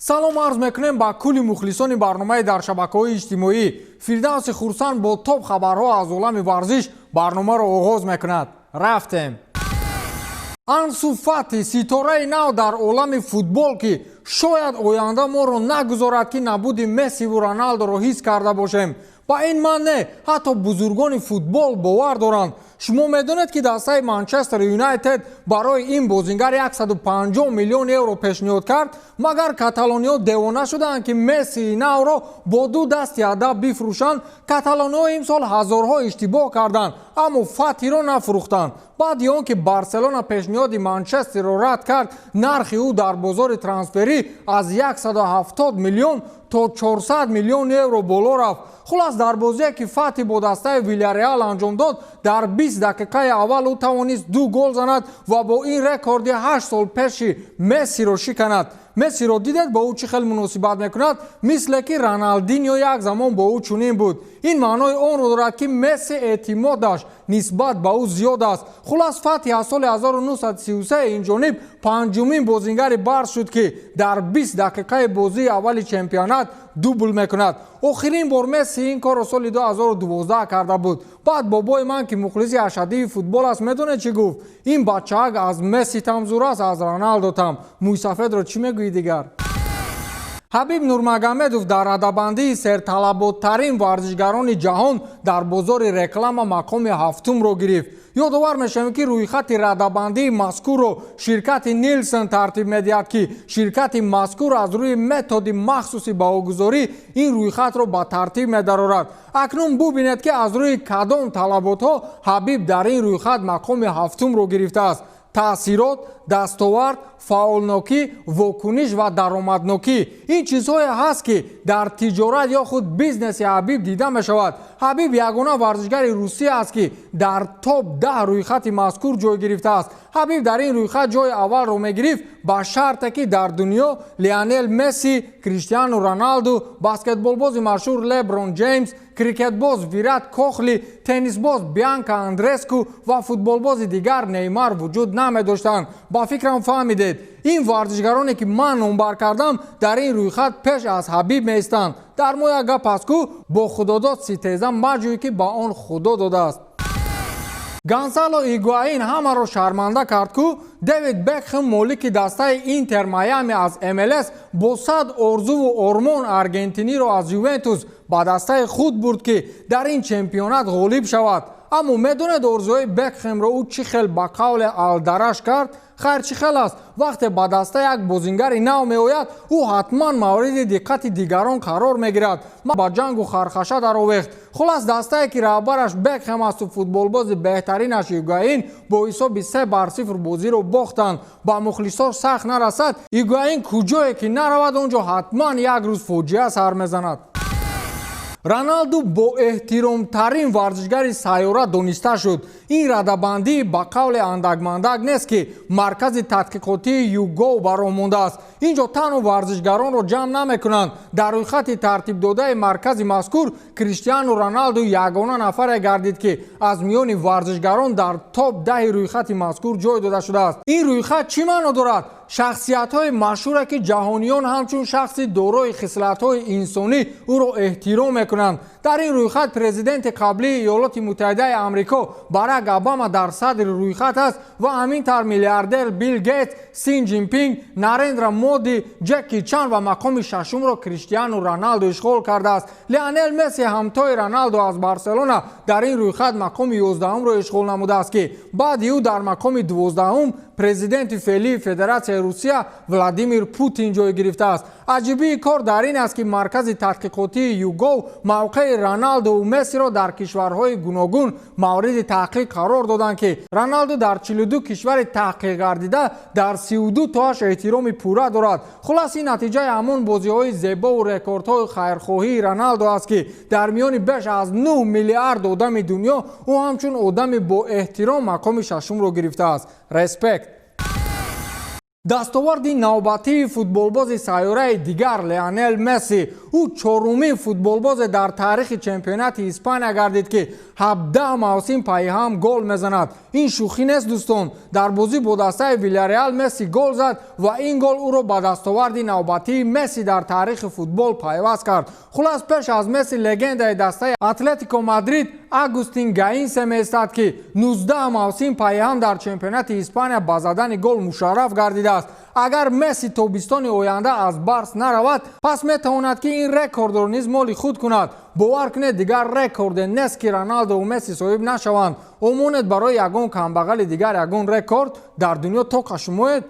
Салом арз мекунем ба кулли мухлисони барномаи дар шабакаҳои иҷтимоӣ. Фирдавси Хурсанд бо топ хабарҳо аз олами варзиш барномаро оғоз мекунад. Рафтем. Ансу Фати, ситораи нав дар олами футбол, ки шояд оянда моро нагузорад, ки набуди Мессиву Роналдоро ҳис карда бошем. Ба ин ман не, ҳатто бузургони футбол бовар доранд. Шумо медонед, ки дастаи Манчестер Юнайтед барои ин бозингар 150 миллион евро пешниҳод кард? Магар каталониҳо девона шудаанд, ки Мессии навро бо ду дасти адаб бифурӯшанд? Каталониҳо имсол ҳазорҳо иштибоҳ карданд, аммо Фатиро нафурӯхтанд. Баъди он ки Барселона пешниҳоди Манчестерро рад кард, нархи ӯ дар бозори трансферӣ аз 170 миллион то 400 миллион евро боло рафт. Хулас, дар бозие, ки Фати бо дастаи Вилярреал анҷом дод, дар 20 дақиқаи аввал ӯ тавонист ду гол занад ва бо ин рекорди 8 сол пеши Мессиро шиканад. Мессиро дидед, бо ӯ чӣ хел муносибат мекунад? Мисле ки Роналдиньо як замон бо ӯ чунин буд. Ин маънои онро дорад, ки Месси эътимодаш нисбат ба ӯ зиёд аст. Хулас, Фати аз соли 1933 инҷониб панҷумин бозингари Барс шуд, ки дар 20 дақиқаи бозии аввали чемпионат дубл мекунад. Охирин бор Месси ин корро соли 2012 карда буд. Баъд бобои ман, ки мухлиси ашаддии футбол аст, медонед, чӣ гуфт? Ин бачаак аз Месси там зур аст, аз Роналдо там. Мӯйсафедро чӣ мегӯӣ дигар? Ҳабиб Нурмагомедов дар радабандии серталаботтарин варзишгарони ҷаҳон дар бозори реклама мақоми ҳафтумро гирифт. Ёдовар мешавем, ки рӯйхати радабандии мазкурро ширкати Нилсон тартиб медиҳад, ки ширкати мазкур аз рӯи методи махсуси баҳогузорӣ ин рӯйхатро ба тартиб медарорад. Акнун бубинед, ки аз рӯи кадом талаботҳо Ҳабиб дар ин рӯйхат мақоми ҳафтумро гирифтааст: таъсирот, дастовард, фаъолнокӣ, вокуниш ва даромаднокӣ. Ин чизҳое ҳаст, ки дар тиҷорат ё худ бизнеси Ҳабиб дида мешавад. Ҳабиб ягона варзишгари Русия аст, ки дар топ 10 рӯйхати мазкур ҷой гирифтааст. Ҳабиб дар ин рӯйхат ҷои аввалро мегирифт, ба шарте ки дар дунё Лионел Месси, Криштиану Роналду, баскетболбози машҳур Леброн Ҷеймс, крикетбоз Вират Кохли, теннисбоз Бианка Андреску ва футболбози дигар Неймар вуҷуд намедоштанд. Ба фикрам, фаҳмидед, ин варзишгароне, ки ман номбар кардам, дар ин рӯйхат пеш аз Ҳабиб меистанд. Дар мо як гап аст ку: бо Худодод ситеза маҷӯй, ки ба он Худо додааст. Гонсало Игуаин ҳамаро шарманда кард ку. Дэвид Бекхем, молики дастаи Интер Майами аз МЛС, бо сад орзуву ормон аргентиниро аз Ювентус ба дастаи худ бурд, ки дар ин чемпионат ғолиб шавад. Аммо медонед, орзуҳои Бекхемро ӯ чӣ хел ба қавле алдараш кард? Хайр, чӣ хел аст? Вақте ба даста як бозингари нав меояд, ӯ ҳатман мавриди диққати дигарон қарор мегирад, ба ҷангу хархаша даровехт. Хулас, дастае, ки раҳбараш Бекхем асту футболбози беҳтаринаш Игуаин, бо ҳисоби 3-0 бозиро бохтанд. Ба мухлисо сахт нарасад, Игуаин куҷое ки наравад, он ҷо ҳатман як рӯз фоҷиа сар мезанад. Роналду бо эҳтиромтарин варзишгари сайёра дониста шуд. Ин радабандӣ ба қавле андакмандак нест, ки маркази тадқиқотии YouGov бароҳ мондааст. Ин ҷо танҳо варзишгаронро ҷамъ намекунанд. Дар рӯйхати тартибдодаи маркази мазкур Криштиану Роналду ягона нафаре гардид, ки аз миёни варзишгарон дар топ 10-и рӯйхати мазкур ҷой дода шудааст. Ин рӯйхат чӣ маъно дорад? Шахсиятҳои машҳуре, ки ҷаҳониён ҳамчун шахси дорои хислатҳои инсонӣ ӯро эҳтиром мекунанд. Дар ин рӯйхат президенти қаблии Иёлоти Муттаҳидаи Амрико Барак Обама дар садри рӯйхат аст ва ҳамин тавр миллиардер Билл Гейтс, Син Ҷинпинг, Нарендра Моди, Ҷеки Чан ва мақоми шашумро Криштиану Роналду ишғол кардааст. Лионел Месси, ҳамтои Роналду аз Барселона, дар ин рӯйхат мақоми 11-умро ишғол намудааст, ки баъди ӯ дар мақоми 12-ум президенти феълии Федератсияи Русия Владимир Путин ҷой гирифтааст. Аҷибии кор дар ин аст, ки маркази тадқиқотии YouGov мавқеи Роналдову Мессиро дар кишварҳои гуногун мавриди таҳқиқ қарор доданд, ки Роналду дар 42 кишвари таҳқиқ гардида дар 32 тоаш эҳтироми пурра дорад. Хулас, ин натиҷаи ҳамон бозиҳои зебову рекордҳои хайрхоҳии Роналдо аст, ки дар миёни беш аз 9 миллиард одами дунё ӯ ҳамчун одами боэҳтиром мақоми шашумро гирифтааст. Респект. Дастоварди навбатии футболбози сайёраи дигар Леонел Месси. Ӯ чорумин футболбозе дар таърихи чемпионати Испания гардид, ки 17 мавсим пайҳам гол мезанад. Ин шӯхӣ нест, дӯстон. Дар бозӣ бо дастаи Вилареал Месси гол зад ва ин гол ӯро ба дастоварди навбатии Месси дар таърихи футбол пайваст кард. Хулас, пеш аз Месси легендаи дастаи Атлетико Мадрид Агустин Гаинсе меистад, ки 19 мавсим пайҳам дар чемпионати Испания ба задани гол мушарраф гардидааст. Агар Месси тобистони оянда аз Барс наравад, пас метавонад, ки ин рекордро низ моли худ кунад. Бовар кунед, дигар рекорде нест, ки Роналдову Месси соҳиб нашаванд. Омонед барои ягон камбағали дигар ягон рекорд дар дунё то кашумоед.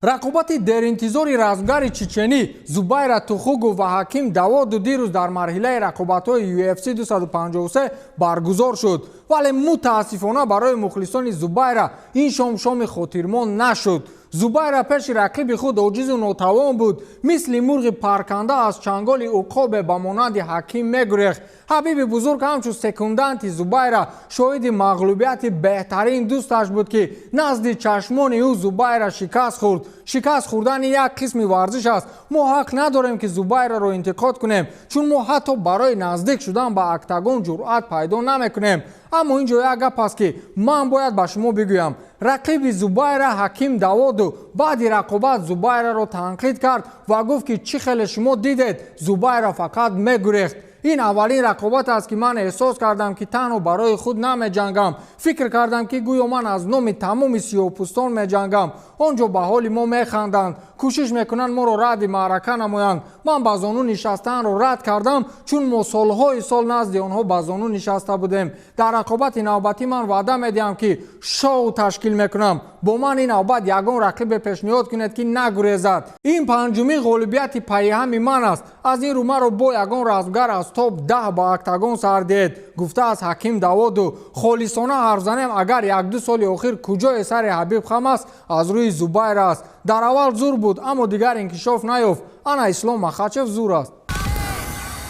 Рақобати деринтизори размгари чеченӣ Зубайра Тухугов ва Ҳаким Даводу дирӯз дар марҳилаи рақобатҳои UFC 253 баргузор шуд, вале мутаассифона барои мухлисони Зубайра ин шом шоми хотирмон нашуд. Зубайра пеши рақиби худ оҷизу нотавон буд, мисли мурғи парканда аз чанголи уқобе ба монанди Ҳаким мегурехт. Ҳабиби бузург ҳамчун секунданти Зубайра шоҳиди мағлубияти беҳтарин дӯсташ буд, ки назди чашмони ӯ Зубайра шикаст хӯрд. Шикаст хӯрдани як қисми варзиш аст. Мо ҳақ надорем, ки Зубайраро интиқод кунем, чун мо ҳатто барои наздик шудан ба октагон ҷуръат пайдо намекунем. Аммо ин ҷо як гап аст, ки ман бояд ба шумо бигӯям. Рақиби Зубайра Ҳаким Даводу баъди рақобат Зубайраро танқид кард ва гуфт, ки чӣ хеле шумо дидед, Зубайра фақат мегурехт. Ин аввалин рақобат аст, ки ман эҳсос кардам, ки танҳо барои худ намеҷангам. Фикр кардам, ки гӯё ман аз номи тамоми сиёҳпӯстон меҷангам. Он ҷо ба ҳоли мо механданд, кӯшиш мекунанд моро радди маърака намоянд. Ман ба зону нишастанро рад кардам, чун мо солҳои сол назди онҳо ба зону нишаста будем. Дар рақобати навбатӣ ман ваъда медиҳам, ки шоу ташкил мекунам. Бо ман ин навбат ягон рақибе пешниҳод кунед, ки нагурезад. Ин панҷумин ғолибияти пайҳами ман аст. Аз ин рӯ маро бо ягон размгар аз топ 10 ба октагон сар диҳед, гуфтааст Ҳаким Даводу. Холисона ҳарф занем, агар 1-ду соли охир куҷое сари Ҳабиб хам аст, аз рӯи Зубайра аст. Дар аввал зур буд, аммо дигар инкишоф наёфт. Ана Ислом Махачев зур аст.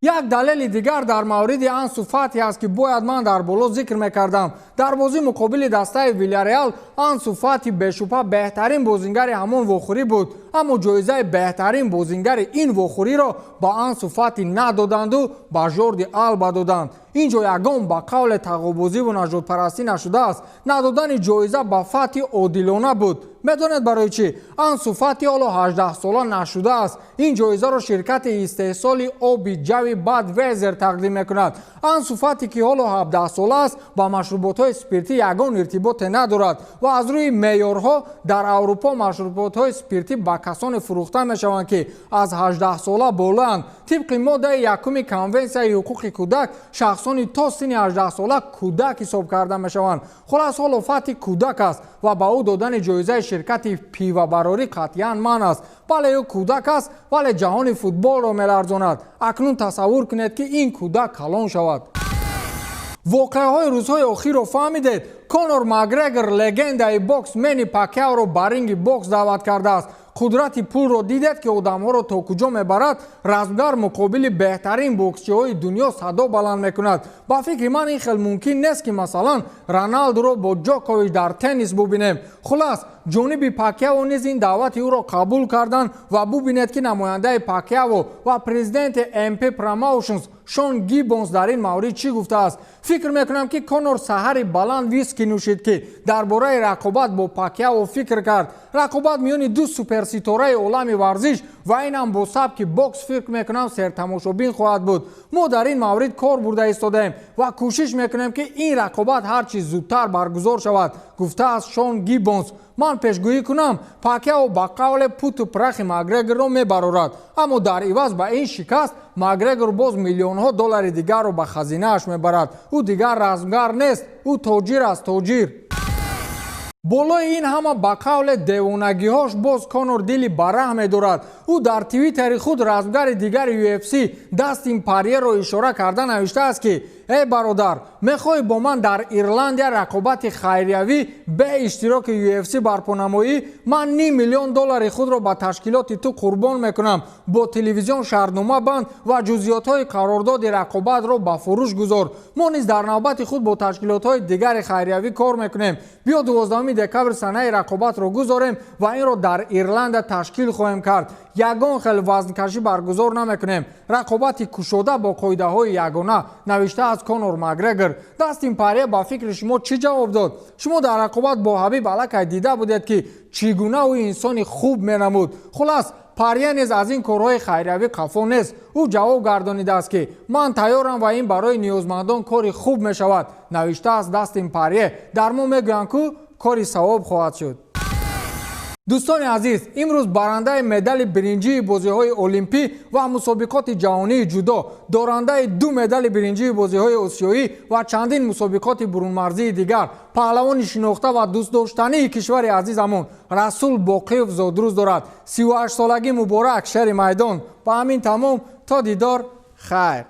Як далели дигар дар мавриди Ансу Фати аст, ки бояд ман дар боло зикр мекардам. Дар бозӣ муқобили дастаи Вилареал Ансу Фати бешубҳа беҳтарин бозингари ҳамон вохӯрӣ буд, аммо ҷоизаи беҳтарин бозингари ин вохӯриро ба Ансу Фати надоданду ба Жорди Алба доданд. Ин ҷо ягон ба қавле тағобозиву нажодпарастӣ нашудааст. Надодани ҷоиза ба Фати одилона буд. Медонед барои чӣ? Ансу Фати ҳоло 18сола нашудааст. Ин ҷоизаро ширкати истеҳсоли оби ҷави Бадвезер тақдим мекунад. Ансу Фати, ки ҳоло 17сола аст, ба машруботҳои спиртӣ ягон иртиботе надорад ва аз рӯи меъёрҳо дар Аврупо машруботҳои спиртӣ ба касоне фурӯхта мешаванд, ки аз 18сола болоанд. Тибқи моддаи якуми Конвенсияи ҳуқуқи кӯдак, шахсони то синни 18сола кӯдак ҳисоб карда мешаванд. Хулас, ҳоло Фати кӯдак аст ва ба ӯ додани ҷоизаи ширкати пивабарорӣ қатъиян манъ аст. Бале, ӯ кӯдак аст, вале ҷаҳони футболро меларзонад. Акнун тасаввур кунед, ки ин кӯдак калон шавад. Воқеаҳои рӯзҳои охирро фаҳмидед. Конор Макгрегор легендаи бокс Мени Пакяоро ба ринги бокс даъват кардааст. Қудрати пулро дидед, ки одамҳоро то куҷо мебарад. Размгар муқобили беҳтарин боксчиҳои дунё садо баланд мекунад. Ба фикри ман, ин хел мумкин нест, ки масалан Роналдуро бо Ҷокович дар теннис бубинем. Хулас, ҷониби Пакяо низ ин даъвати ӯро қабул карданд ва бубинед, ки намояндаи Пакяо ва президенти МП Promotions Шон Гиббонс дар ин маврид чӣ гуфтааст. Фикр мекунам, ки Конор саҳари баланд виски нӯшид, ки дар бораи рақобат бо Пакяо фикр кард. Рақобат миёни ду суперситораи олами варзиш ва инам бо сабки бокс, фикр мекунам, сертамошобин хоҳад буд. Мо дар ин маврид кор бурда истодаем ва кӯшиш мекунем, ки ин рақобат ҳар чӣ зудтар баргузор шавад, гуфтааст Шон Гиббонс. Ман пешгӯӣ кунам, Пакяо ба қавле путу прахи Макгрегорро мебарорад, аммо дар иваз ба ин шикаст Макгрегор боз миллионҳо доллари дигарро ба хазинааш мебарад. Ӯ дигар размгар нест, ӯ тоҷир аст, тоҷир. Болои ин ҳама ба қавле девонагиҳош боз Конор дили бараҳ медорад. Ӯ дар твиттери худ размгари дигари UFC Дастин Парьеро ишора карда навиштааст, ки Эй бародар, мехоҳӣ бо ман дар Ирландия рақобати хайриявӣ бе иштироки UFC барпо намоӣ? Ман ним миллион доллари худро ба ташкилоти ту қурбон мекунам. Бо телевизион шартнома банд ва ҷузъиётҳои қарордоди рақобатро ба фурӯш гузор. Мо низ дар навбати худ бо ташкилотҳои дигари хайриявӣ кор мекунем. Биё, 12 декабр санаи рақобатро гузорем ва инро дар Ирландия ташкил хоҳем кард. Ягон хел вазнкашӣ баргузор намекунем, рақобати кушода бо қоидаҳои ягона, навиштааст Конор Макгрегор. Дастин Парье ба фикри шумо чӣ ҷавоб дод? Шумо дар рақобат бо Ҳабиб аллакай дида будед, ки чӣ гуна ӯ инсони хуб менамуд. Хулас, Парье низ аз ин корҳои хайриявӣ қафо нест. Ӯ ҷавоб гардонидааст, ки ман тайёрам ва ин барои ниёзмандон кори хуб мешавад, навиштааст Дастин Парье. Дар мо мегӯянд, ку кори савоб хоҳад шуд. Дӯстони азиз, имрӯз барандаи медали биринҷии бозиҳои олимпӣ ва мусобиқоти ҷаҳонии ҷудо, дорандаи ду медали биринҷии бозиҳои осиёӣ ва чандин мусобиқоти бурунмарзии дигар, паҳлавони шинохта ва дӯстдоштании кишвари азизамон Расул Боқиев зодрӯз дорад. 38-солагӣ муборак, шери майдон! Ба ҳамин тамом, то дидор, хайр.